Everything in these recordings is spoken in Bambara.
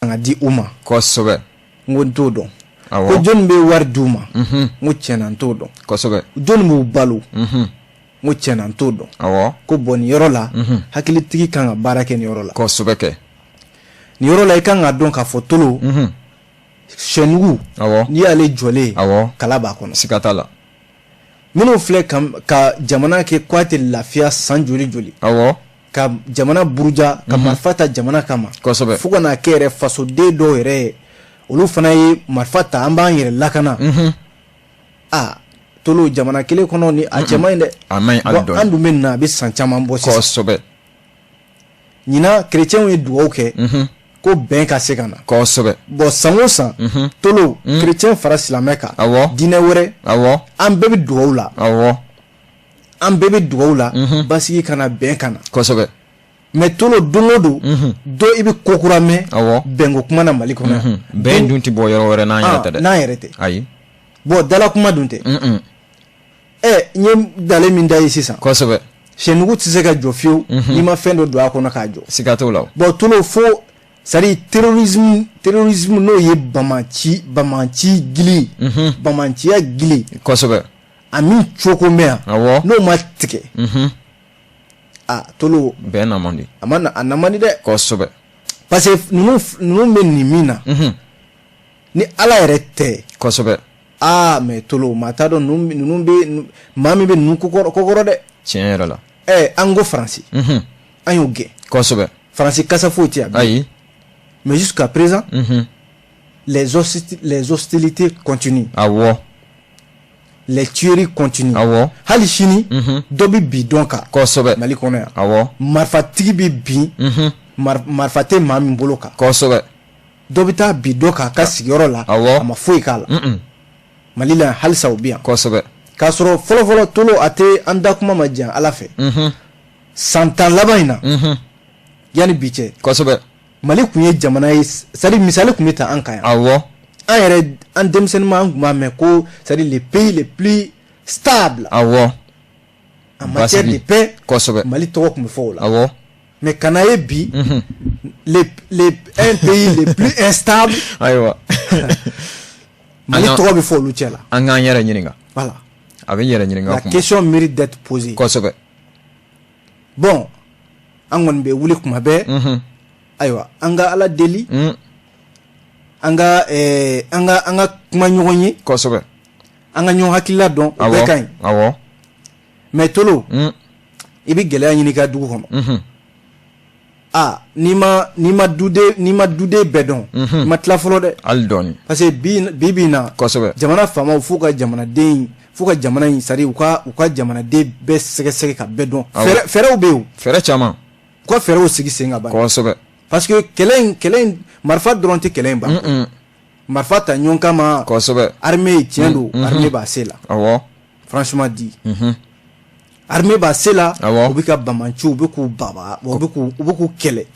Ka di u ma. Kosɛbɛ. N ko n t'o dɔn. Ko jɔnni bɛ wari di u ma? N ko tiɲɛna, n t'o dɔn. Jɔnni b'u balo? N ko tiɲɛna, n t'o dɔn. Ko bon, nin yɔrɔ la, hakilitigi kan ka baara kɛ nin yɔrɔ la. Kosɛbɛ kɛ. Nin yɔrɔ la, i kan ka dɔn k'a fɔ, Tolo, sɛnugu, n'i y'ale jɔlen ye, kala b'a kɔnɔ. Siga t'a la. Minnu filɛ ka jamana kɛ k'a tɛ lafiya san joli joli, ka jamana buruja, ka marifa ta jamana kama, fo ka n'a kɛ yɛrɛ fasoden dɔw yɛrɛ ye, olu fana ye marifa ta, an b'an yɛrɛ lakana. Aa, Tolo, jamana kelen kɔnɔ ni a cɛ man ɲi dɛ. A man ɲi hali dɔɔni. An dun bɛ nin na, a bɛ san caman bɔ sisan. Ɲinan, kerecɛnw ye dugawu kɛ ko bɛn ka se ka na. Bon, san o san, Tolo, kerecɛn fara silamɛ kan, diinɛ wɛrɛ, an bɛɛ bɛ dugawu la. An bɛɛ bɛ dugawu la, basigi ka na, bɛn ka na. Mais Tolo, don o don, dɔ i bɛ ko kura mɛn bɛnko kuma na Mali kɔnɔ yan. Bɛn dun tɛ bɔ yɔrɔ wɛrɛ n'an yɛrɛ tɛ dɛ. N'an yɛrɛ tɛ. Ayi. Bon, dala kuma dun tɛ. Ɛ, n ye dalen min da ye sisan, sɛnugu tɛ se ka jɔ fiyewu n'i ma fɛn dɔ don a kɔnɔ k'a jɔ. Siga t'o la. Bon, Tolo, fo c'est à dire terrorisme, n'o ye banbaanci, banbaanci gili, banbaanciya gili. A min cogo mɛn yan, n'o ma tigɛ, a Tolo, Bɛn na man di. A ma, a na man di dɛ. Parce que ninnu bɛ nin min na, ni Ala yɛrɛ tɛ. Aa, mais Tolo, maa t'a dɔn ninnu bɛ maa min bɛ ninnu kokɔrɔ dɛ. Tiɲɛ yɛrɛ la. Ɛ, an ko Faransi, an y'o gɛn. Faransi kasa foyi tɛ yan. Ayi. Mais jusqu'à présent, les hostilités continuent. Les tueries continuent. Hali sini, dɔ bɛ bin dɔn kan. Mali kɔnɔ yan. Marifatigi bɛ bin, marifa tɛ maa min bolo kan. Dɔ bɛ taa bin dɔ kan a ka sigiyɔrɔ la. A ma foyi k'a la. Mali la halisa, o bɛ yan. K'a sɔrɔ fɔlɔfɔlɔ, Tolo, a tɛ an da kuma ma jan Ala fɛ. San 10 laban in na, yanni bi cɛ, Mali tun ye jamana ye, c'est à dire misali tun bɛ ta an kan yan. An yɛrɛ, an denmisɛnninma, an tun b'a mɛn ko c'est à dire le pays le plus stable en matière de paix. Mali tɔgɔ tun bɛ fɔ o la. Mais kana ye bi, le un pays le plus instable, Mali tɔgɔ bɛ fɔ olu cɛ la. An k'an yɛrɛ ɲininka. Voilà. A bɛ yɛrɛ ɲininka. La question mérite d'être posée. Bon, an kɔni bɛ wuli kuma bɛɛ. Ayiwa, an ka Ala deli, an ka kuma ɲɔgɔn ye. An ka ɲɔgɔn hakilila dɔn, o bɛɛ ka ɲi. Mais Tolo, i bɛ gɛlɛya ɲini i ka dugu kɔnɔ. Aa, n'i ma duden bɛɛ dɔn, i ma tila fɔlɔ dɛ. Hali dɔɔni. Parce que bi bi bi in na, jamana faamaw f'u ka jamanaden, f'u ka jamana in, c'est à dire u ka jamanaden bɛɛ sɛgɛsɛgɛ ka bɛɛ dɔn. Fɛɛrɛw bɛ yen o. Fɛɛrɛ caman. U ka fɛɛrɛw sigi sen kan ban. Parce que kɛlɛ in, marifa dɔrɔn tɛ kɛlɛ in ban. Marifa ta ɲɔgɔn kama. Armée, tiɲɛ don, armée b'a se la. Franchement dit, armée b'a se la. U bɛ ka banbaanciw, u bɛ k'u baba, u bɛ k'u kɛlɛ.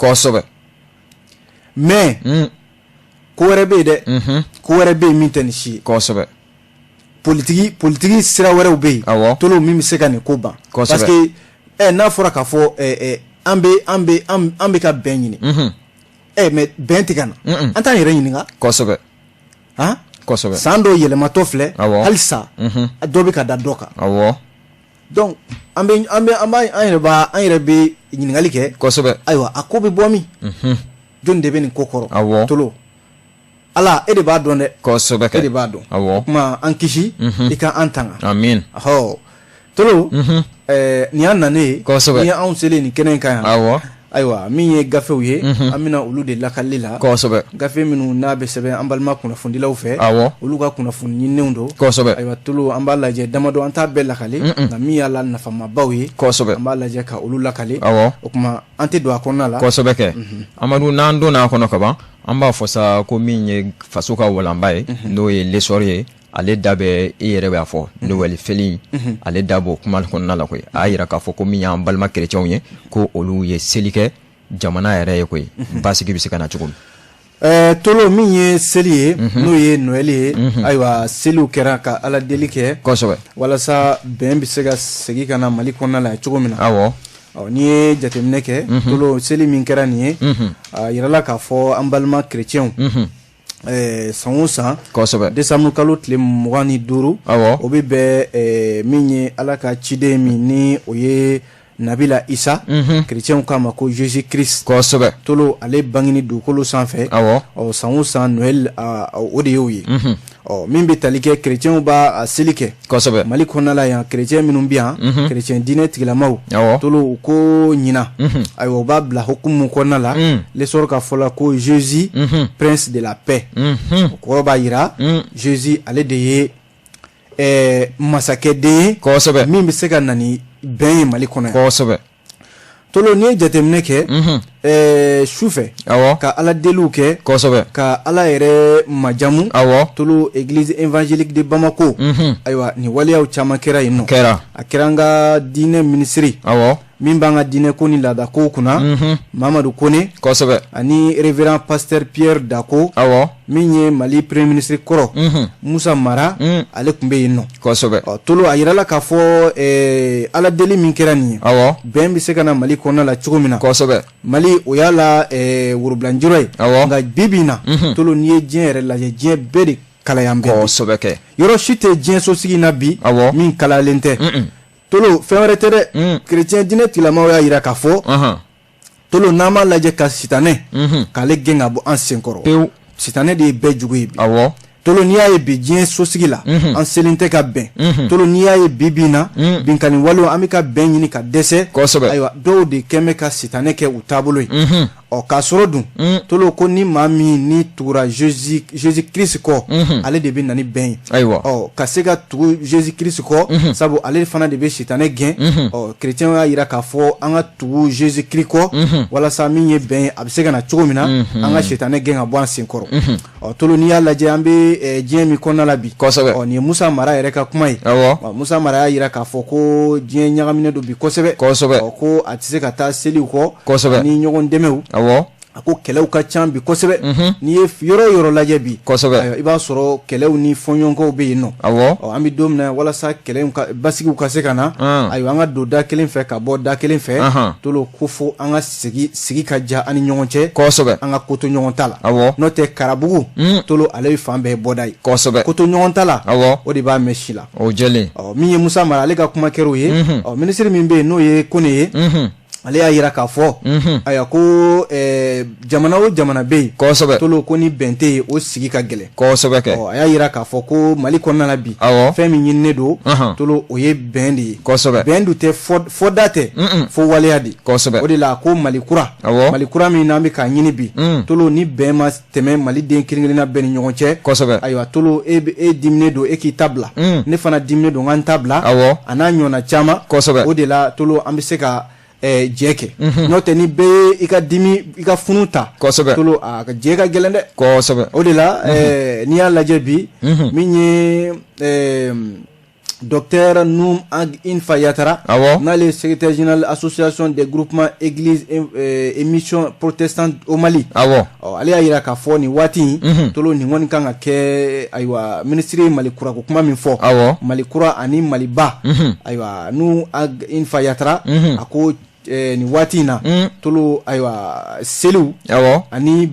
Mais ko wɛrɛ bɛ yen dɛ, ko wɛrɛ bɛ yen min tɛ nin si ye. Politiki sira wɛrɛw bɛ yen, Tolo, min bɛ se ka nin ko ban. Parce que n'a fɔra k'a fɔ an bɛ ka bɛn ɲini, mais bɛn tɛ ka na, an t'an yɛrɛ ɲininka? Han. San dɔw yɛlɛmatɔ filɛ, halisa dɔ bɛ ka da dɔ kan. Donc an bɛ an bɛ an b'a an yɛrɛ b'a an yɛrɛ bɛ ɲininkali kɛ. Ayiwa, a ko bɛ bɔ min? Jɔnni de bɛ nin ko kɔrɔ? Tolo, Ala, e de b'a dɔn dɛ. Kosɛbɛ. E de b'a dɔn. O kuma, an kisi, i ka an tanga. Amin. Ɔhɔ, Tolo, nin y'an nanen ye. Ni anw selen nin kɛnɛ in kan yan, ayiwa, min ye gafew ye, an bɛna olu de lakali la. Gafe minnu n'a bɛ sɛbɛn an balima kunnafonidilaw fɛ, olu ka kunnafoni ɲininenw don. Ayiwa, Tolo, an b'a lajɛ damadɔ, an t'a bɛɛ lakale, nka min y'a la nafamabaw ye, an b'a lajɛ ka olu lakale. O tuma, an tɛ don a kɔnɔna la. Kosɛbɛ kɛ, Amadu. N'an donna a kɔnɔ kaban, an b'a fɔ sa ko min ye faso ka walanba ye, n'o ye L'Essor ye, ale da bɛ, i yɛrɛ b'a fɔ, Noël fêter, ale da b'o kuma kɔnɔna la koyi. A y'a yira k'a fɔ ko min y'an balima kerecɛnw ye, ko olu ye seli kɛ jamana yɛrɛ ye koyi, basigi bɛ se ka na cogo min. Tolo, min ye seli ye, n'o ye Noël ye, ayiwa, seliw kɛra ka Ala deli kɛ walasa bɛn bɛ se ka segin ka na Mali kɔnɔna la cogo min na. Ɔ n'i ye jateminɛ kɛ Tolo, seli min kɛra nin ye, a yirala k'a fɔ an balima kerecɛnw, san o san, décembre kalo tile 25, o bɛ bɛn min ye Ala ka ciden min ni o ye Nabila Isa, kerecɛnw k'a ma ko Jésus Christ, Tolo, ale bangeni dugukolo sanfɛ. Ɔ san o san Noël, o de y'o ye. Ɔ min bɛ tali kɛ, kerecɛnw b'a seli kɛ Mali kɔnɔna la yan. Kerecɛn minnu bɛ yan, kerecɛn diinɛ tigilamaw, Tolo, u ko ɲinan, ayiwa, u b'a bila hukumu kɔnɔna la. L'Essor ka fɔ la ko Jésus, prince de la paix, o kɔrɔ b'a jira Jésus ale de ye masakɛ den ye min bɛ se ka na ni bɛn ye Mali kɔnɔ yan. Tolo, n'i ye jateminɛ kɛ su fɛ, ka Ala deliw kɛ, ka Ala yɛrɛ majamu, Tolo, Église évangélique de Bamako, ayiwa, nin waleyaw caman kɛra yen nɔ. Kɛra. A kɛra an ka diinɛ minisiri min b'an ka diinɛ ko ni laada kow kunna, Mamadu Kone, ani révérend pasteur Pierre Dako. Min ye Mali premier ministre kɔrɔ Musa Mara, ale tun bɛ yen nɔ. Tolo, a yirala k'a fɔ Ala deli min kɛra nin ye, bɛn bɛ se ka na Mali kɔnɔna la cogo min na. Mali, o y'a la worobilanjɔrɔ ye. Nka bi bi in na, Tolo, n'i ye diɲɛ yɛrɛ lajɛ, diɲɛ bɛɛ de kalayan bɛ. Kɛ. Yɔrɔ si tɛ diɲɛ sosigi na bi min kalayalen tɛ. Tolo, fɛn wɛrɛ tɛ dɛ, kerecɛn diinɛ tigilamaw y'a jira k'a fɔ, Tolo, n'an m'a lajɛ ka sitanɛ k'ale gɛn ka bɔ an senkɔrɔ, pewu, sitanɛ de ye bɛɛ jugu ye bi. Tolo, n'i y'a ye bi diɲɛ sosigi la, an selen tɛ ka bɛn. Tolo, n'i y'a ye bi bi in na, binkanni walew, an bɛ ka bɛn ɲini ka dɛsɛ. Ayiwa, dɔw de kɛn bɛ ka sitanɛ kɛ u taabolo ye. Ɔ k'a sɔrɔ dun, Tolo, ko ni maa min ni tugura Jésus Christ kɔ, ale de bɛ na ni bɛn ye. Ɔ ka se ka tugu Jésus Christ kɔ, sabu ale fana de bɛ sitanɛ gɛn. Ɔ kerecɛnw y'a jira k'a fɔ an ka tugu Jésus Christ kɔ, walasa min ye bɛn ye, a bɛ se ka na cogo min na, an ka sitanɛ gɛn ka bɔ an senkɔrɔ. Ɔ Tolo, n'i y'a lajɛ, an bɛ diɲɛ min kɔnɔna la bi. Ɔ nin ye Musa Mara yɛrɛ ka kuma ye. Musa Mara y'a jira k'a fɔ ko diɲɛ ɲagaminen don bi kosɛbɛ. Ɔ ko a tɛ se ka taa seliw kɔ ni ɲɔgɔn dɛmɛw. A ko kɛlɛw ka ca bi kosɛbɛ. N'i ye yɔrɔ o yɔrɔ lajɛ bi, i b'a sɔrɔ kɛlɛw ni fɔɲɔgɔnkɔw bɛ yen nɔ. Ɔ an bɛ don min na, walasa kɛlɛ ka basigiw ka se ka na, ayiwa, an ka don da kelen fɛ ka bɔ da kelen fɛ. Tolo, ko fo an ka sigi ka diya an ni ɲɔgɔn cɛ, an ka ko to ɲɔgɔn ta la. N'o tɛ, karabugu, Tolo, ale ye fan bɛɛ bɔda ye. Ko to ɲɔgɔn ta la, o de b'a mɛn si la. O jɛlen. Ɔ min ye Musa Mara, ale ka kuma kɛra o ye. Ɔ minisiri min bɛ yen, n'o ye Kone ye, ale y'a jira k'a fɔ, ayiwa, ko jamana o jamana bɛ yen, Tolo, ko ni bɛn tɛ yen, o sigi ka gɛlɛn. Kɛ. A y'a jira k'a fɔ ko Mali kɔnɔna la bi, fɛn min ɲininen don, Tolo, o ye bɛn de ye. Bɛn dun tɛ fɔda tɛ, fo waleya de. O de la ko Mali kura, Mali kura min n'an bɛ k'a ɲini bi, Tolo, ni bɛn ma tɛmɛ Mali den kelen-kelenna bɛɛ ni ɲɔgɔn cɛ, ayiwa, Tolo, e e diminen don, e k'i ta bila, ne fana diminen don, n ka n ta bila, a n'a ɲɔgɔnna caman. O de la, Tolo, an bɛ se ka jɛ kɛ. N'o tɛ, ni bɛɛ ye i ka dimi, i ka funu ta, Tolo, a ka jɛ ka gɛlɛn dɛ. O de la, n'i y'a lajɛ bi, min ye docteur Noum Ag Infa Yatara, n'ale ye secrétaire général association des groupements églises et missions protestantes au Mali, ale y'a jira k'a fɔ nin waati in, Tolo, nin kɔni kan ka kɛ. Ayiwa, minisiri ye Mali kura ko kuma min fɔ, Mali kura ani Maliba, ayiwa, Noum Ag Infa Yatara, a ko nin waati in na, Tolo, ayiwa, seliw ani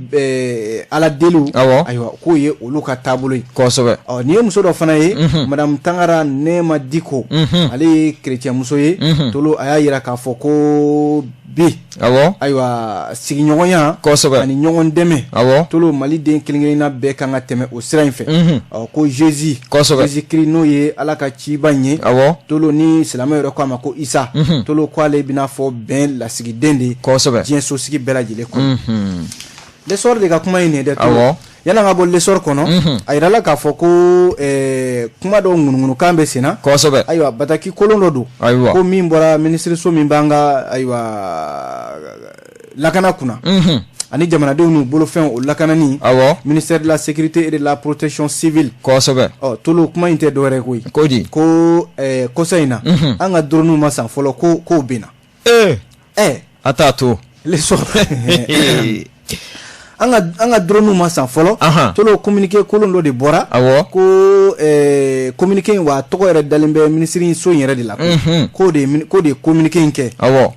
Ala deliw, ayiwa, k'o ye olu ka taabolo ye. Ɔ nin ye muso dɔ fana ye, madame Tangara Nɛma Diko, ale ye kerecɛn muso ye. Tolo, a y'a jira k'a fɔ ko bi, ayiwa, sigiɲɔgɔnya ani ɲɔgɔn dɛmɛ, Tolo, Mali den kelen-kelenna bɛɛ kan ka tɛmɛ o sira in fɛ. Ɔ ko Jésus, Jésus Christ, n'o ye Ala ka ciba in ye, Tolo, ni silamɛ yɛrɛ ko a ma ko Isa, Tolo, ko ale bɛna fɔ bɛn lasigiden de ye diɲɛ sosigi bɛɛ lajɛlen kɔnɔ. L'Essor de ka kuma ye nin ye dɛ. Tolo, yanni an ka bɔ L'Essor kɔnɔ, a yirala k'a fɔ ko kuma dɔw ŋunuŋunukan bɛ sen na. Ayiwa, bataki kolon dɔ don, ko min bɔra minisiriso min b'an ka, ayiwa, lakana kunna ani jamanadenw n'u bolofɛnw o lakanani, ministère de la sécurité et de la protection civile. Ɔ Tolo, kuma in tɛ dɔwɛrɛ koyi. Ko di? Ko kɔsa in na, an ka drone ma san fɔlɔ, ko kow bɛ na. A t'a to. L'Essor. An ka drone ma san fɔlɔ. Tolo, communiqué kolon dɔ de bɔra. Ko communiqué in, wa tɔgɔ yɛrɛ dalen bɛ minisiri so in yɛrɛ de la, k'o de ye communiqué in kɛ.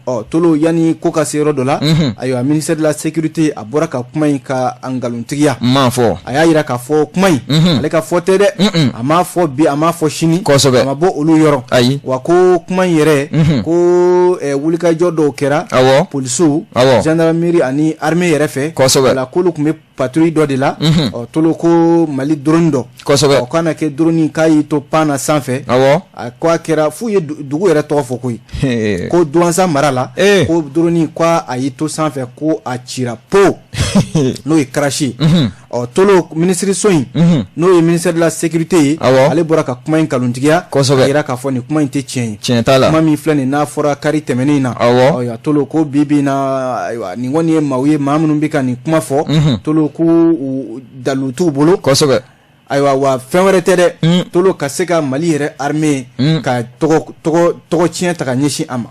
Ɔ Tolo, yanni ko ka se yɔrɔ dɔ la, ayiwa, ministère de la sécurité, a bɔra ka kuma in ka nkalontigiya. M'a fɔ. A y'a jira k'a fɔ kuma in, ale ka fɔ tɛ dɛ, a m'a fɔ bi, a m'a fɔ sini, a ma bɔ olu yɔrɔ. Ayi. Wa ko kuma in yɛrɛ, ko wulikajɔ dɔw kɛra polisiw, gendarmerie ani armée yɛrɛ fɛ. La k'olu tun bɛ patrouille dɔ de la. Ɔ Tolo, ko Mali drone dɔ, ɔ k'a na kɛ drone k'a y'i to pan na sanfɛ. A ko a kɛra f'u ye dugu yɛrɛ tɔgɔ fɔ koyi, ko Douentza mara la, ko drone ko a y'i to sanfɛ, ko a cira po, n'o ye crash ye. Ɔ Tolo, minisiriso in, n'o ye ministère de la sécurité ye, ale bɔra ka kuma in nkalontigiya, a jira k'a fɔ nin kuma in tɛ tiɲɛ ye. Tiɲɛ t'a la. Kuma min filɛ nin n'a fɔra kari tɛmɛnen in na. Ayiwa Tolo, ko bi bi in na, ayiwa, nin kɔni ye maaw ye, maa minnu bɛ ka nin kuma fɔ, Tolo, k'u dalu t'u bolo. Ayiwa, wa fɛn wɛrɛ tɛ dɛ, Tolo, ka se ka Mali yɛrɛ armée ka tɔgɔ tiɲɛ ta ka ɲɛsin a ma.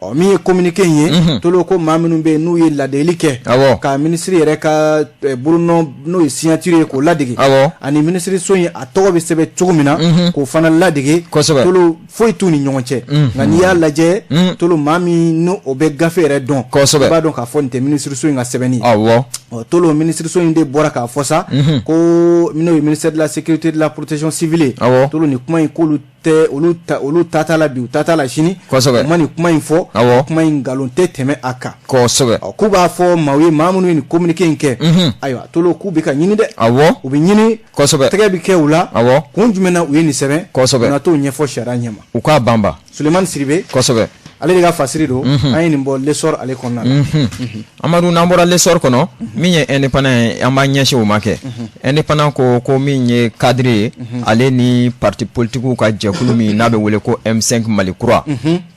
Ɔ min ye communiqué in ye, Tolo, ko maa minnu bɛ yen n'u ye ladegeli kɛ ka minisiri yɛrɛ ka bolonɔ, n'o ye signature ye, k'o ladege, ani minisiriso in a tɔgɔ bɛ sɛbɛn cogo min na, k'o fana ladege. Tolo, foyi t'u ni ɲɔgɔn cɛ. Nka n'i y'a lajɛ, Tolo, maa min n'o o bɛ gafe yɛrɛ dɔn, i b'a dɔn k'a fɔ nin tɛ minisiriso in ka sɛbɛnni ye. Ɔ Tolo, minisiriso in de bɔra k'a fɔ sa ko n'o ye ministère de la sécurité, de la protection civile ye. Tolo, nin kuma in, k'olu tɛ olu ta t'a la bi, u ta t'a la sini. U ma nin kuma in fɔ. Kuma in nkalon tɛ tɛmɛ a kan. K'u b'a fɔ maaw ye, maa minnu ye nin communiqué in kɛ, ayiwa Tolo, k'u bɛ ka ɲini dɛ. U bɛ ɲini, tɛgɛ bɛ kɛ u la. Kun jumɛn na u ye nin sɛbɛn? U na t'o ɲɛfɔ sariya ɲɛma. U k'a banba. Sulemani Sidibe. Ale de ka fasiri don. An ye nin bɔ L'Essor ale kɔnɔna la. Amadu, n'an bɔra L'Essor kɔnɔ, min ye Indépendant ye, an b'an ɲɛsin o ma kɛ. Indépendant ko min ye cadre ye, ale ni parti politigiw ka jɛkulu min n'a bɛ wele ko M5 Mali kura,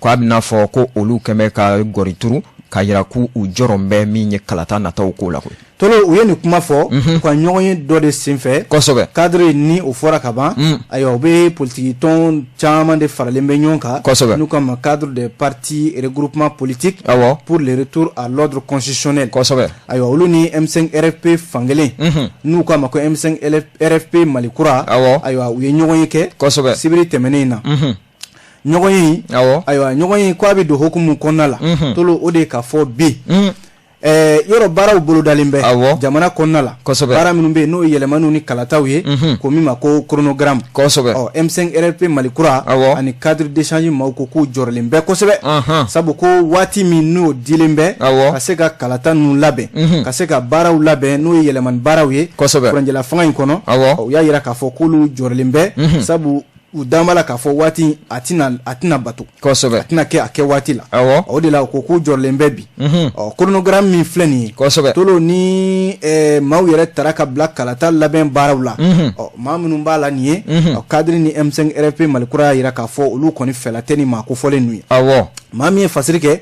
k'a bɛna fɔ ko olu kɛmɛ ka gɔri turu k'a jira k'u jɔrɔ bɛ min ye kalata nataw ko la koyi. Tolo, u ye nin kuma fɔ u ka ɲɔgɔn ye dɔ de senfɛ. Cadre ni o fɔra ka ban, ayiwa, u bɛ politiki tɔn caman de faralen bɛ ɲɔgɔn kan, n'u k'a ma cadre des partis regroupement politique pour le retour à l'ordre constitutionnel. Ayiwa, olu ni M5 RFP fankelen, n'u k'a ma ko M5 RFP Mali kura, ayiwa, u ye ɲɔgɔn ye kɛ sibiri tɛmɛnen in na. Ɲɔgɔn ye, ayiwa, ɲɔgɔn ye k'a bɛ don hukumu kɔnɔna la, Tolo, o de ye k'a fɔ bi yɔrɔ baaraw bolodalen bɛ jamana kɔnɔna la, baara minnu bɛ yen n'o ye yɛlɛmaniw ni kalataw ye, ko min ma ko chronogramme. Ɔ M5 RFP Mali kura ani cadre d'échange maaw ko k'u jɔrɔlen bɛ kosɛbɛ, sabu ko waati min n'o dilen bɛ ka se ka kalata ninnu labɛn, ka se ka baaraw labɛn, n'o ye yɛlɛmani baaraw ye furancɛla fanga in kɔnɔ, u y'a jira k'a fɔ k'olu jɔrɔlen bɛ, sabu u dan b'a la k'a fɔ waati a tɛna bato, a tɛna kɛ a kɛ waati la. O de la u ko k'u jɔrɔlen bɛ bi. Ɔ chronogramme min filɛ nin ye, Tolo, ni maaw yɛrɛ tara ka bila kalata labɛn baaraw la, ɔ maa minnu b'a la nin ye, ɔ cadre ni M5 RFP Mali kura y'a jira k'a fɔ olu kɔni fɛla tɛ ni maa kofɔlen ninnu ye. Maa min ye fasiri kɛ,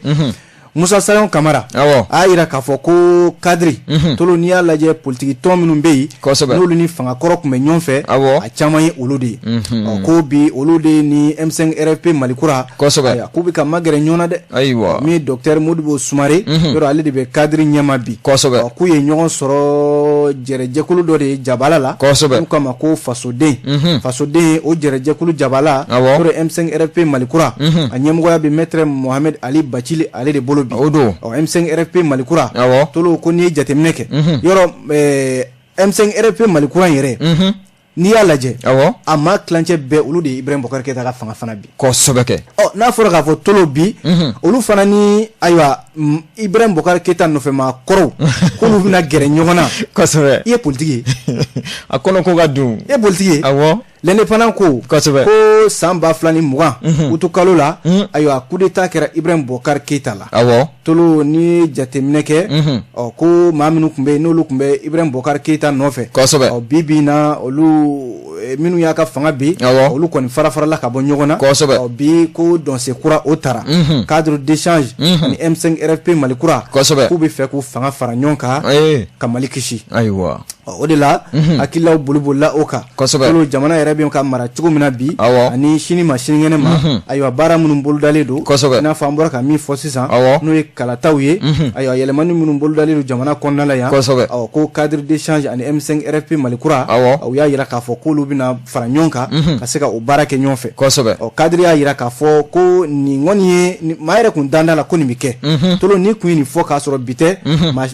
Musa Sayon Kamara, a y'a jira k'a fɔ ko cadre, Tolo, n'i y'a lajɛ politiki tɔn minnu bɛ yen, n'olu ni fangakɔrɔ tun bɛ ɲɔgɔn fɛ, a caman ye olu de ye. Ɔ ko bi olu de ni M5 RFP Mali kura, k'u bɛ ka magɛrɛ ɲɔgɔn na dɛ. Ayiwa, min ye docteur Modibo Sumare, yɔrɔ ale de bɛ cadre ɲɛma bi. Ɔ k'u ye ɲɔgɔn sɔrɔ jɛrɛjɛkulu dɔ de ye jabala la, n'u k'a ma ko fasoden. Fasoden, o jɛrɛjɛkulu jabala, yɔrɔ M5 RFP Mali kura, a ɲɛmɔgɔya bɛ maître Mohamed Ali Bacili ale de bolo bi. O don. Ɔ M5 RFP Mali kura, Tolo, ko n'i ye jateminɛ kɛ, yɔrɔ M5 RFP Mali kura in yɛrɛ, n'i y'a lajɛ, a maa tilancɛ bɛɛ, olu de ye Ibrahim Boubacar Keita ka fanga fana bi. Kosɛbɛ kɛ. Ɔ n'a fɔra k'a fɔ, Tolo, bi olu fana ni, ayiwa, Ibrahim Boubacar Keita nɔfɛ maa kɔrɔw, k'olu bɛna gɛrɛ ɲɔgɔn na. I ye politiki ye. A kɔnɔ ko ka dun. I ye politiki ye. L'Indépendant ko ko san 2020 utu kalo la, ayiwa, coup d'état kɛra Ibrahim Boubacar Keita la. Tolo, n'i ye jateminɛ kɛ, ɔ ko maa minnu tun bɛ yen, n'olu tun bɛ Ibrahim Boubacar Keita nɔfɛ, ɔ bi bi in na, olu minnu y'a ka fanga bi, olu kɔni fara farala ka bɔ ɲɔgɔn na. Ɔ bi ko dɔnse kura o taara, cadre d'échange ani M5 RFP Mali kura, k'u bɛ fɛ k'u fanga fara ɲɔgɔn kan ka Mali kisi. Ayiwa. O de la hakililaw bolibolila o kan kosɛbɛ. Jamana yɛrɛ bɛ ka mara cogo min na bi ani sini ma sinikɛnɛ ma, ayiwa, baara minnu bolodalen don kosɛbɛ, i n'a fɔ an bɔra ka min fɔ sisan, n'o ye kalataw ye, ayiwa, yɛlɛmani minnu bolodalen don jamana kɔnɔna la yan kosɛbɛ. Ko cadre d'échange ani M5 RFP Mali kura, u y'a jira k'a fɔ k'olu bɛna fara ɲɔgɔn kan ka se ka o baara kɛ ɲɔgɔn fɛ kosɛbɛ. Ɔ, cadre y'a jira k'a fɔ ko nin kɔni ye maa yɛrɛ kun danda la ko nin bɛ kɛ. Tolo, ni kun ye nin fɔ k'a sɔrɔ bi tɛ,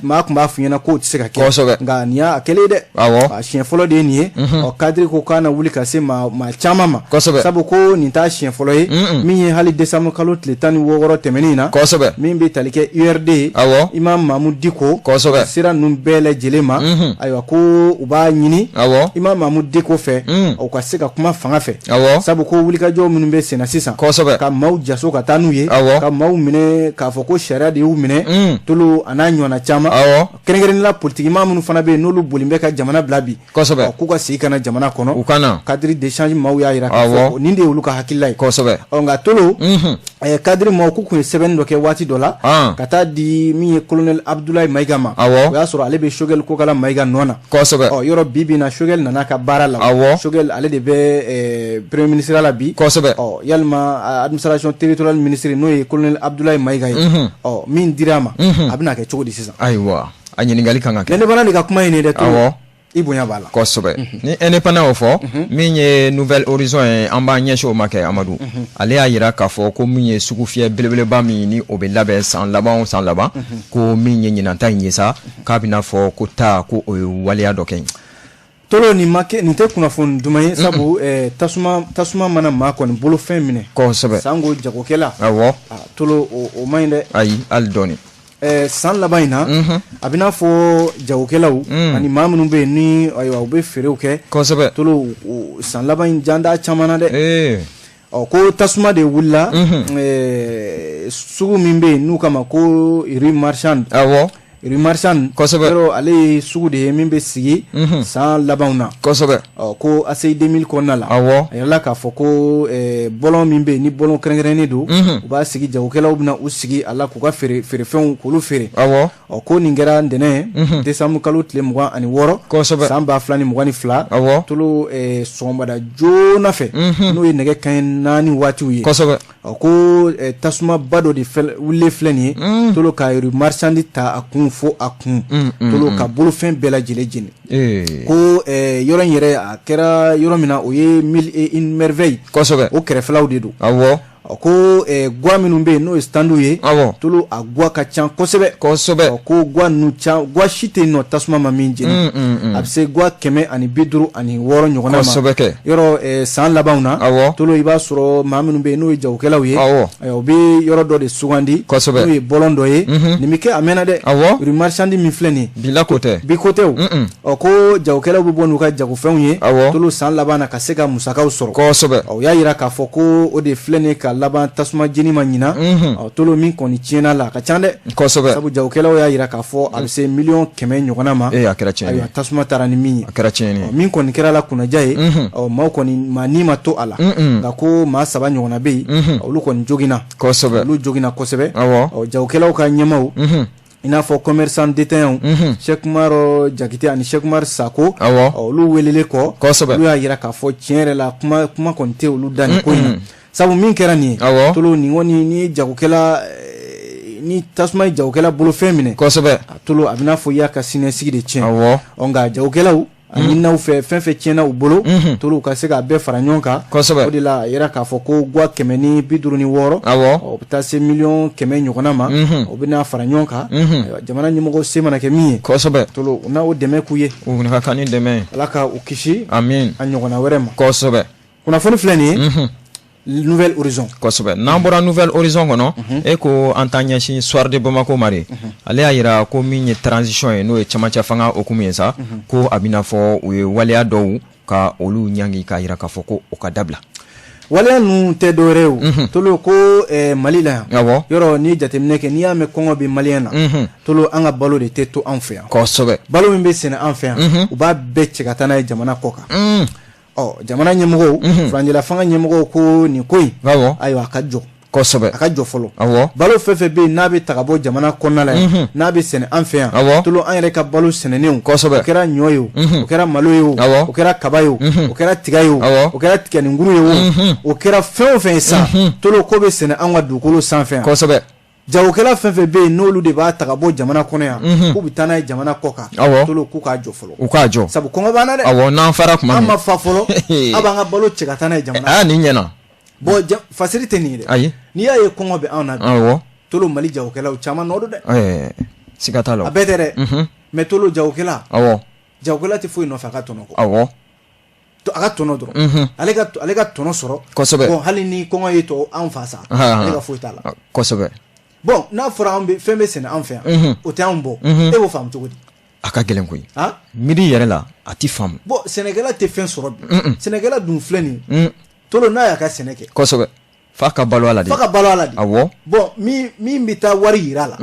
maa tun b'a f'i ɲɛna k'o tɛ se ka kɛ kosɛbɛ, nka nin y'a kɛlen dɛ. A siɲɛ fɔlɔ de ye nin ye. Ɔ, cadre ko k'a na wuli ka se maa caman ma kosɛbɛ, sabu ko nin t'a siɲɛ fɔlɔ ye. Min ye hali décembre kalo tile 16 tɛmɛnen in na kosɛbɛ, min bɛ tali kɛ URD ye, Imam Mamudu Diko kosɛbɛ, sira ninnu bɛɛ lajɛlen ma, ayiwa, ko u b'a ɲini Imam Mamudu Diko fɛ, u ka se ka kuma fanga fɛ, sabu ko wulikajɔ minnu bɛ senna sisan kosɛbɛ, ka maaw jaso ka taa n'u ye, ka maaw minɛ k'a fɔ ko sariya de y'u minɛ, Tolo, a n'a ɲɔgɔnna caman, kɛrɛnkɛrɛnnenya la politikimaa minnu fana bɛ yen, n'olu boli bɛ ka jamana bila bi, kosɛbɛ, k'u ka segin ka na jamana kɔnɔ. U ka na. Cadre d'échange maaw y'a jira k'a fɔ nin de ye olu ka hakilila ye kosɛbɛ. Ɔ, nka Tolo, cadre maaw k'u tun ye sɛbɛnni dɔ kɛ waati dɔ la ka taa di min ye colonel Abdoulaye Mayiga ma. O y'a sɔrɔ ale bɛ Choguel Kokala Mayiga nɔ na kosɛbɛ. Ɔ, yɔrɔ bi bi in na, Choguel nana ka baara la. Choguel, ale de bɛ premier ministre la bi kosɛbɛ. Ɔ, yalima administration territoriale ministre, n'o ye colonel Abdoulaye Mayiga ye, ɔ, min dira a ma, a bɛna kɛ cogo di sisan? Ayiwa, a ɲininkali kan ka kɛ. L'Indépendant de ka kuma ye nin ye dɛ, Tolo. I bonya b'a la. Kosɛbɛ. Ni Indépendant y'o fɔ, min ye Nouvel Horizon ye, an b'an ɲɛsin o ma kɛ. Amadu, ale y'a jira k'a fɔ ko min ye sugufiyɛ belebeleba min ni o bɛ labɛn san laban o san laban, ko min ye ɲinanta in ye sa, k'a bɛna fɔ ko taa ko o ye waleya dɔ kɛ. Tolo, nin ma kɛ, nin tɛ kunnafoni duman ye, sabu tasuma mana maa kɔni bolofɛn minɛ sango jagokɛla, Tolo, o man ɲi dɛ. Ayi, hali dɔɔni. San laban in na, a bɛ n'a fɔ jagokɛlaw ani maa minnu bɛ yen ni, ayiwa, u bɛ feerew kɛ Tolo, san laban in janda caman na dɛ. Ɔ, ko tasuma de wulila sugu min bɛ yen n'u kama ko rue marchande. Rue marchande, yɔrɔ ale ye sugu de ye min bɛ sigi san labanw na Ɔ, ko ACI 2000 kɔnɔna la, a yirala k'a fɔ ko bɔlɔn min bɛ yen ni bɔlɔn kɛrɛnkɛrɛnnen don, u b'a sigi, jagokɛlaw bɛna u sigi a la k'u ka feere feerefɛnw k'olu feere. Ɔ, ko nin kɛra ntɛnɛn décembre kalo tile 26 san 2022, Tolo, sɔgɔmada joona fɛ, n'o ye nɛgɛ kanɲɛ 4 waatiw ye. Ɔ, ko tasumaba dɔ de wulilen filɛ nin ye, Tolo, ka rue marchande ta a kun fo a kun, Tolo, ka bolofɛn bɛɛ lajɛlen jeni. Ko yɔrɔ in yɛrɛ, a kɛra yɔrɔ min na, o ye Mille et une merveille o kɛrɛfɛlaw de don. Ɔ, ko gwa minnu bɛ yen, n'o ye standw ye, Tolo, a gwa ka ca kosɛbɛ. Ɔ, ko gwa ninnu ca, gwa si tɛ yen nɔ tasuma ma min jeni. A bɛ se gwa 156 ɲɔgɔnna ma. Kosɛbɛ kɛ. Yɔrɔ san labanw na, Tolo, i b'a sɔrɔ maa minnu bɛ yen, n'o ye jagokɛlaw ye, u bɛ yɔrɔ dɔ de sugandi, n'o ye bɔlɔn dɔ ye. Nin bɛ kɛ a mɛnna dɛ. Rue marchande min filɛ nin ye. Bila ko tɛ. Bi ko tɛ o. Ɔ, ko jagokɛlaw bɛ bɔ n'u ka jagofɛnw ye, Tolo, san laban na, ka se ka musakaw sɔrɔ. U y'a jira k'a fɔ ko o de filɛ nin ye ka laban tasuma jeni ma ɲina. Ɔ, Tolo, min kɔni tiɲɛna la, a ka ca dɛ, sabu jagokɛlaw y'a jira k'a fɔ a bɛ se miliyɔn 100 ɲɔgɔnna ma. Ee, a kɛra tiɲɛni ye. Ayiwa, tasuma taara ni min ye. A kɛra tiɲɛni ye. Min kɔni kɛra la kunnaja ye, ɔ, maaw kɔni, maa ni ma to a la, nka ko maa saba ɲɔgɔnna bɛ yen, olu kɔni joginna. Olu joginna kosɛbɛ. Ɔ, jagokɛlaw ka ɲɛmaaw, i n'a fɔ commerçant détaillant Cheikh Umar Jakite ani Cheikh Umar Sako, olu welelen kɔ, olu y'a jira k'a fɔ tiɲɛ yɛrɛ la, kuma kuma kɔni tɛ olu da nin ko in na, sabu min kɛra nin ye, Tolo, nin kɔni ni jagokɛla, ni tasuma ye jagokɛla bolofɛn minɛ, Tolo, a bɛ n'a fɔ i y'a ka siniɲɛsigi de tiɲɛ. Ɔ, nka jagokɛlaw a ɲininaw fɛ, fɛn fɛn tiɲɛna u bolo, Tolo, u ka se k'a bɛɛ fara ɲɔgɔn kan. O de la, a yira k'a fɔ ko gwa 156, o bɛ taa se miliyɔn 100 ɲɔgɔnna ma, o bɛna fara ɲɔgɔn kan. Ayiwa, jamana ɲɛmɔgɔ se mana kɛ min ye, Tolo, u n'a o dɛmɛ k'u ye. U ka kan ni dɛmɛ ye. Ala ka u kisi Amin. a ɲɔgɔnna wɛrɛ ma. Kunnafoni filɛ nin ye, Nouvel Horizon. Kosɛbɛ. N'an bɔra Nouvel Horizon kɔnɔ, e ko an t'an ɲɛsin Soir de Bamako ma de. Ale y'a jira ko min ye transition ye, n'o ye cɛmancɛ fanga hukumu ye sa, ko a bɛna fɔ u ye waleya dɔw ka olu ɲangi, k'a jira k'a fɔ ko o ka dabila. Waleya ninnu tɛ dɔwɛrɛ ye o, Tolo, ko Mali la yan, yɔrɔ n'i ye jateminɛ kɛ, n'i y'a mɛn kɔngɔ bɛ maliyɛn na, Tolo, an ka balo de tɛ to an fɛ yan. Balo min bɛ sɛnɛ an fɛ yan, u b'a bɛɛ cɛ ka taa n'a ye jamana kɔ kan. Ɔ, jamana ɲɛmɔgɔw, furancɛla fanga ɲɛmɔgɔw ko nin ko in, ayiwa, a ka jɔ. Kosɛbɛ. A ka jɔ fɔlɔ. Awɔ. Balo fɛn fɛn bɛ yen n'a bɛ ta ka bɔ jamana kɔnɔna la yan, n'a bɛ sɛnɛ an fɛ yan. Awɔ. Tolo, an yɛrɛ ka balo sɛnɛnenw. Kosɛbɛ. O kɛra ɲɔ ye o, o kɛra malo ye o, Awɔ. o kɛra kaba ye o, o kɛra tiga ye o, Awɔ. o kɛra tigɛninkuru ye o, o kɛra fɛn o fɛn ye sa, Tolo, k'o bɛ sɛnɛ an ka dugukolo sanfɛ yan. Kosɛbɛ. Jagokɛla fɛn fɛn bɛ yen n'olu de b'a ta ka bɔ jamana kɔnɔ yan, k'u bɛ taa n'a ye jamana kɔ kan. Awɔ. Tolo, k'u k'a jɔ fɔlɔ. U k'a jɔ. Sabu kɔngɔ b'an na dɛ. Awɔ, n'an fara tuma An min. ma fa fɔlɔ, a b'an ka balo cɛ ka taa n'a ye jamana. Aa, nin ɲɛna. Bon, fasiri tɛ nin ye dɛ. Ayi. N'i y'a ye kɔngɔ bɛ anw na bi, Tolo, Mali jagokɛlaw caman nɔ don dɛ. Ɛɛ, siga t'a la. A bɛɛ tɛ dɛ. Mais Tolo, jagokɛla, jagokɛla tɛ foyi nɔfɛ a ka tɔnɔ kɔ. A ka tɔnɔ dɔrɔn, ale ka tɔnɔ sɔrɔ. Bon, hali ni kɔngɔ ye tɔ anw fa sa, ale ka foyi t'a la. Bon, n'a fɔra anw bɛ fɛn bɛ sɛnɛ anw fɛ yan, o tɛ anw bɔ, e b'o faamu cogo di? A ka gɛlɛn koyi. Han? Miiri yɛrɛ la, a ti faamu. Bon, sɛnɛkɛla tɛ fɛn sɔrɔ bi. Sɛnɛkɛla dun filɛ nin ye, Tolo, n'a y'a ka sɛnɛ kɛ, Kosɛbɛ, f'a ka balo a la de. F'a ka balo a la de. Bon, min bɛ taa wari yira a la,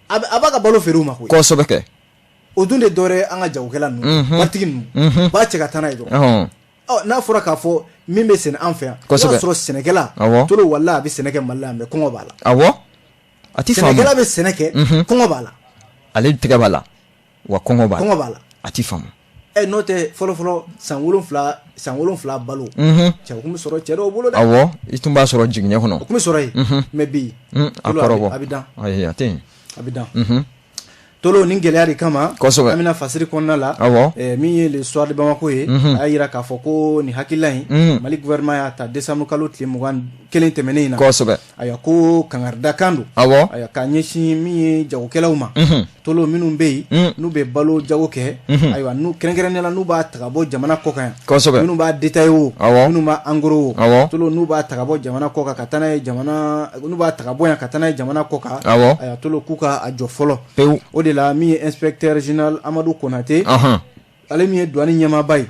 a b'a ka balo feere u ma koyi. Kosɛbɛ kɛ. O dun de dɔwɛrɛ ye, an ka jagokɛla ninnu, waritigi ninnu u b'a cɛ ka taa n'a ye dɔrɔn. Ɔ, n'a fɔra k'a fɔ min bɛ sɛnɛ an fɛ yan, i b'a sɔrɔ sɛnɛkɛla, Tolo, wala a bɛ sɛnɛ kɛ Mali la yan, mais kɔngɔ b'a la. Awɔ, a ti faamu. Sɛnɛkɛla bɛ sɛnɛ kɛ, kɔngɔ b'a la. Ale tɛgɛ b'a la wa kɔngɔ b'a la. Kɔngɔ b'a la. A ti faamu. Ɛ, n'o tɛ, fɔlɔfɔlɔ, san 7, san 7 balo, cɛw tun bɛ sɔrɔ cɛ dɔw bolo dɛ. Awɔ, i tun b'a sɔrɔ jigiɲɛ kɔnɔ. O tun bɛ sɔrɔ yen, mais bi, A Tolo, kɔrɔbɔ. a bɛ dan. Ayi, a tɛ yen. A bɛ dan. Tolo, nin gɛlɛya de kama, an bɛna fasiri kɔnɔna la. Min ye Le Soir de Bamako ye, a y'a jira k'a fɔ ko nin hakilila in, Mali gouvernement y'a ta décembre kalo tile 21 tɛmɛnen in na. Ayiwa, ko kangaridakan don. Ayiwa, k'a ɲɛsin min ye jagokɛlaw ma, Tolo, minnu bɛ yen n'u bɛ balo jago kɛ, ayiwa, n'u kɛrɛnkɛrɛnnenya la n'u b'a ta ka bɔ jamana kɔ kan yan, minnu b'a détaillé o, minnu b'a en gros o, Tolo, n'u b'a ta ka bɔ jamana kɔ kan ka taa n'a ye jamana, n'u b'a ta ka bɔ yan ka taa n'a ye jamana kɔ kan, ayiwa, Tolo, k'u ka a jɔ fɔlɔ. O de la, min ye inspecteur général Amadu Konate, ale min ye douane ɲɛmaaba ye,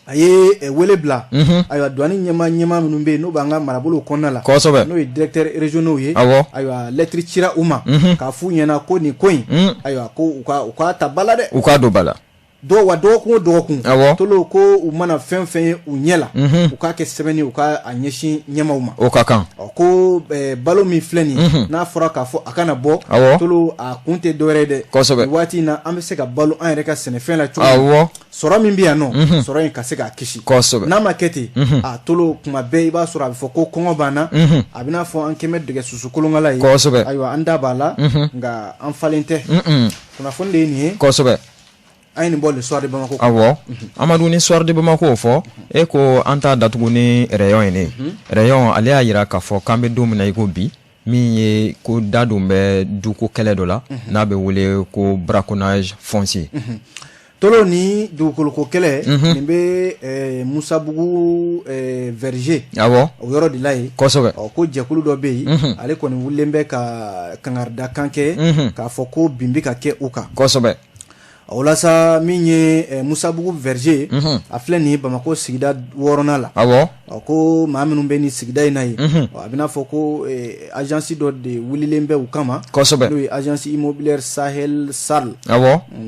a ye wele bila, ayiwa, douane ɲɛmaa minnu bɛ yen n'u b'an ka marabolow kɔnɔna la, n'o ye directeurs régionaux ye, ayiwa, lettre cira u ma k'a f'u ɲɛna ko nin ko in, ayiwa, ko u k'a ta ba la dɛ. U k'a don ba la. Dɔw wa dɔgɔkun o dɔgɔkun, Tolo, ko u mana fɛn fɛn ye u ɲɛ la, u k'a kɛ sɛbɛnni, u ka a ɲɛsin ɲɛmaaw ma. O ka kan. Ɔ, ko balo min filɛ nin ye, n'a fɔra k'a fɔ a kana bɔ, Tolo, a kun tɛ dɔwɛrɛ ye dɛ. Nin waati in na, an bɛ se ka balo an yɛrɛ ka sɛnɛfɛn la cogo min, sɔrɔ min bɛ yan nɔ, sɔrɔ in ka se k'a kisi. N'a ma kɛ ten, a Tolo, kuma bɛɛ i b'a sɔrɔ a bɛ fɔ ko kɔngɔ b'an na, a bɛ n'a fɔ an kɛmɛ dɛgɛ susu kolonkala ye. Ayiwa, an da b'a la, nka an falen tɛ. Kunnafoni de ye nin ye. An ye nin bɔ Le Soir de Bamako. Awɔ, Amadu, ni Soir de Bamako fɔ, e ko an t'a datugu ni Rayon ye. Ne Rayon, ale y'a jira k'a fɔ k'an bɛ don min na i ko bi, min ye ko da don bɛ duko kɛlɛ dɔ la n'a bɛ wele ko braconnage foncier. Tolo, ni dugukoloko kɛlɛ nin bɛ Musabugu Verger, o yɔrɔ de la yen. Ɔ, ko jɛkulu dɔ bɛ yen, ale kɔni wulilen bɛ ka kangaridakan kɛ k'a fɔ ko bin bɛ ka kɛ u kan. O la sa, min ye Musabugu Verger, a filɛ nin ye Bamakɔ sigida 6nan la. Ko maa minnu bɛ nin sigida in na yen, a bɛna fɔ ko agence dɔ de wulilen bɛ u kama, n'o ye Agence Immobilière Sahel SARL.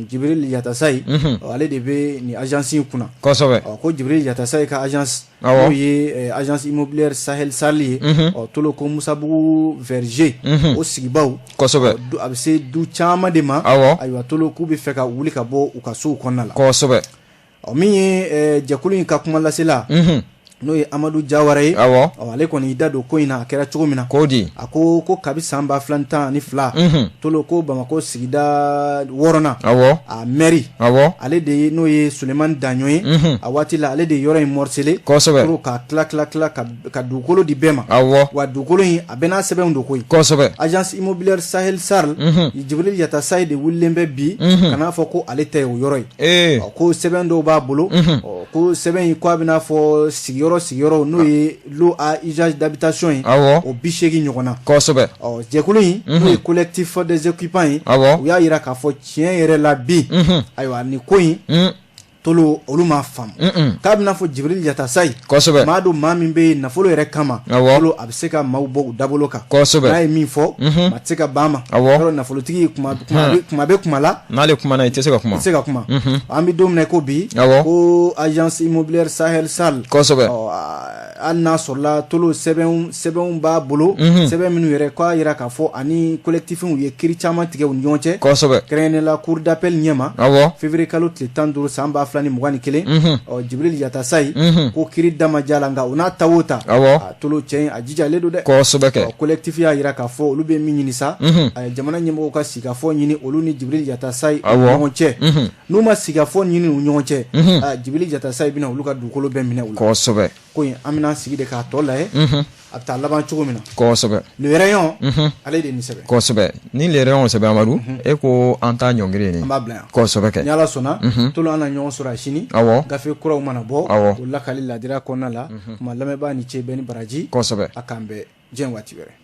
Jibril Yatasayi, ale de bɛ nin agence in kunna. Ko Jibril Yatasayi ka agence, n'o ye Agence Immobilière Sahel SARL ye, ɔ, Tolo, ko Musabugu Verger o sigibaw, a bɛ se du caman de ma. Ayiwa, Tolo, k'u bɛ fɛ ka wuli ka bɔ u ka sow kɔnɔna la. Ɔ, min ye jɛkulu in ka kuma lasela, n'o ye Amadu Jawara ye, ale kɔni y'i da don ko in na, a kɛra cogo min na. K'o di. A ko ko kabi san 2012, Tolo, ko Bamakɔ sigida 6nan, a maire, ale de ye, n'o ye Sulemani Daɲɔ ye, a waati la ale de ye yɔrɔ in morcelé, pour ka tila tila tila ka dugukolo di bɛɛ ma. Wa dugukolo in, a bɛɛ n'a sɛbɛnw don koyi. Agence Immobilière Sahel SARL, Jibril Yatasayi de wulilen bɛ bi ka n'a fɔ ko ale ta ye o yɔrɔ ye. Ko sɛbɛn dɔw b'a bolo, ko sɛbɛn in, ko a bɛna fɔ sigiyɔrɔ sigiyɔrɔ, n'o ye lot à usage d'habitation ye, o 80 ɲɔgɔn na. Ɔ, jɛkulu in, n'o ye Collectif des occupants ye, u y'a jira k'a fɔ tiɲɛ yɛrɛ la bi, ayiwa, nin ko in Tolo olu m'a faamu k'a bɛna fɔ Jibril Yatasayi kosɛbɛ maa don maa min bɛ yen nafolo yɛrɛ kama awɔ a bɛ se ka maaw bɔ u dabolo kan kosɛbɛ n'a ye min fɔ maa tɛ se ka ban a ma awɔ nafolotigi kuma bɛ kuma la n'ale kumana i tɛ se ka kuma i tɛ se ka kuma an bɛ don min na ko bi awɔ ko agence immobilière Sahel SAL kosɛbɛ hali n'a sɔrɔla Tolo sɛbɛnw b'a bolo sɛbɛn minnu yɛrɛ k'a jira k'a fɔ ani collectifw ye kiiri caman tigɛ u ni ɲɔgɔn cɛ kosɛbɛ kɛrɛnkɛrɛnnenya la cour d'appel ɲɛma awɔ février kalo tile 15 san 2021 ɔ Jibril Yatasayi ko kiiri da ma diya la nka o n'a ta o ta awɔ Tolo cɛ in a jijalen don dɛ kosɛbɛ kɛ collectif y'a jira k'a fɔ olu bɛ min ɲini sa jamana ɲɛmɔgɔw ka sigikafɔ ɲini olu ni Jibril Yatasayi ɲɔgɔn cɛ n'u ma sigikafɔ ɲini u ɲɔgɔn cɛ Jibril Yatasayi bɛna olu ka dugukolo bɛɛ minɛ u la kosɛbɛ ko in an bɛna sigi de k'a tɔ lajɛ a bɛ taa laban cogo min na kosɛbɛ Le Rayon ale de nin sɛbɛn kosɛbɛ ni Le Rayon sɛbɛn Amadu e ko an t'a ɲɔngiri nin an b'a bila yan kosɛbɛ kɛ ni Ala sɔnna Tolo an na ɲɔgɔn sɔrɔ a sini awɔ gafe kuraw mana bɔ awɔ o lakali ladira kɔnɔna la kuma lamɛnbaa ni ce bɛɛ ni baraji kosɛbɛ a k'an bɛn diɲɛ waati wɛrɛ.